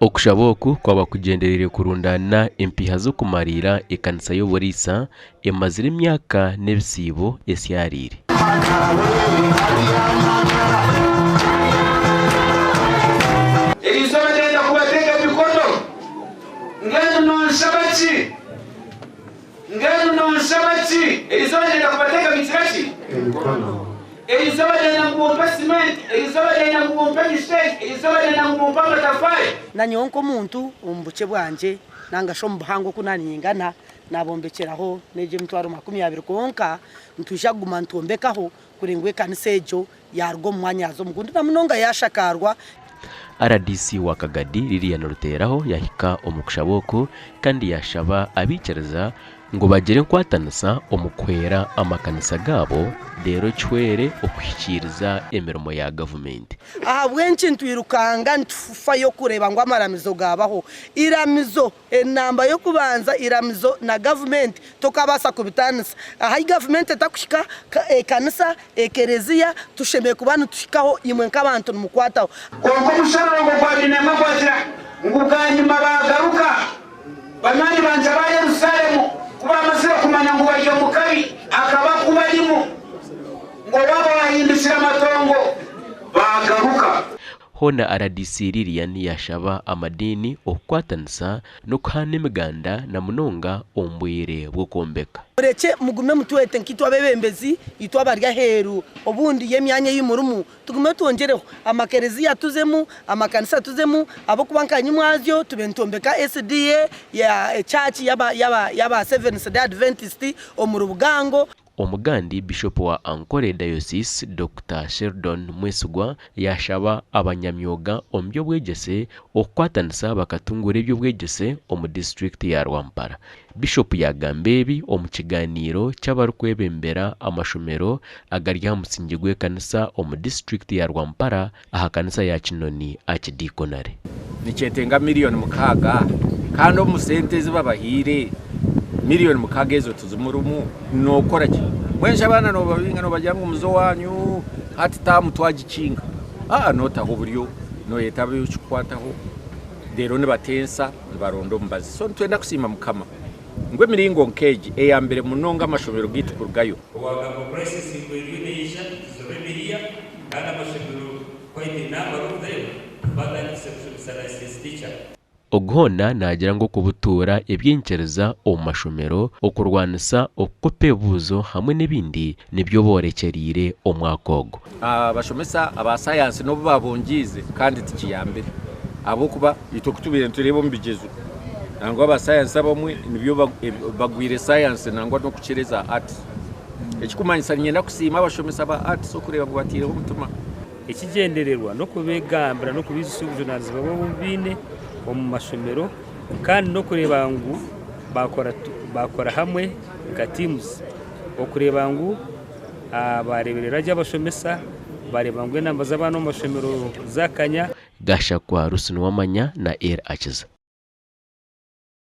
Okushaba oku kwaba kugyendereire kurundaana empiiha z'okumariira ekanisa y'oburiisa emazire emyaka n'ebisiibo esyariire. Eri izooba ndenda kubateega emikono. Mbwenu nonshaba ki? Mbwenu nonshaba ki? Eri izooba ndenda kubateega bigira ki? Emikono. Eri izooba ndenda ngu mumpe simenti. Eri izooba ndenda ngu mumpe emishenyi. Eri izooba ndenda ngu mumpe amatafaari. Na nyowe nk'omuntu omu bukye bwangye nanga shi omu buhango oku naaninyingana, naabombekyeraho n'egyo emitwaro 20 kwonka nitwija kuguma nitwombekaho kureba ngu ekanisa egyo yaaruga omu mwanya yaaza omu gundi na munonga yaashakaarwa. Rdc wa Kagadi, Lilian Ruteraho yahika omu kushaba oku kandi yashaba abaikiriza ngu bagire enkwatanisa omu kuhwera amakanisa gaabo reero kihwere okuhikiiriza emirimo ya gavumenti. Ahabw'enki nitwirukanga nitufayo kureeba ngu amaramizo gaabaho? Iramizo Enamba y'okubanza, iramizo na gavumenti tokabaasa kubitaanisa. Ahu gavumenti etakuhika, ekanisa, ekereziya, tushemereire kuba nituhikaho imwe nk'abantu nimukwataho. Kwonka omushororongo gwa Binama gwagira ngu bwanyima baagaruka. Banywani bangye aba Yerusaalemu ku baamazire kumanya ngu bari omu kabi akaba aku barimu, ngu owaabo waahindukire amatongo, baagaruka. Hoona rdc Lilian yaashaba amadiini okukwatanisa n'okuhaana emiganda na munonga omu bwire bw'okwombeka. Murekye mugume mutwete nk'itwe abeebembezi, itwe abari aheeru obundi y'emyanya ei murimu, tugume twongyereho amakereziya tuzemu, amakanisa tuzemu, ahabw'okuba nka nyimwazyo tube nitwombeka SDA ya church y'aba Seventh Day Adventist omuri Bugango. Omugandi Bishopu wa Ankole Diocese, Dokita Sheldon Mwesigwa yaashaba abanyamyoga omu by'obwegyese okukwatanisa bakatunguura eby'obwegyese omu disiturikiti ya Rwampara. Bishopu yaagamba ebi omu kiganiiro ky'abarikwebembera amashomero agari aha musingye gw'ekanisa omu disiturikiti ya Rwampara aha kanisa ya Kinoni Archdeaconry. Nikyetenga 6,000,000 kandi omu sente ezi babahaire 6,000,000 ezo tizimurimu nokora ki? Mbwenu shi abaana nobabinga nobagira ngu muze owanyu hati taamu twagikinga? Aa notaho oburyo noyeta abu ekikukwataho reero nibatensa nibaronda omubazi so nitwenda kusiima Mukama ngu emiringo nk'egi eyambire munonga amashomero gaitu kurugayo. Owagamba crisis ngu eriyo neija tuzobe biriya kandi amashomero quite a number of them batandikise kushomesa licensed teacher. Ogu hoona naagira ngu okubutuura eby'enkyeriza omu mashomero, okurwanisa okukopa ebibuuzo hamwe n'ebindi nibyo boorekyereire omwaka ogu. Abashomesa aba sayansi n'obu baabongiize kandi tikiyambire ahabw'okuba itwe ku tubaire nitureeba omu bigyezo nangwa aba sayansi abamwe nibyo bagwire sayansi nangwa n'okukira eza arts. Ekikumanyisa niinyenda kusiima abashomesa ba arts okureeba ngu bataireho omutima. Ekigyendererwa n'okubegambira n'okubaijutsya obujunaanizibwa obu baine omu mashomero kandi n'okureeba ngu baakora hamwe nka tiimuzi okureeba ngu baareeberera gye abashomesa, baareeba ngu enamba z'abaana omu mashomero zaakanya. Gashakwa Rusi Nuwamanya na El Akiza.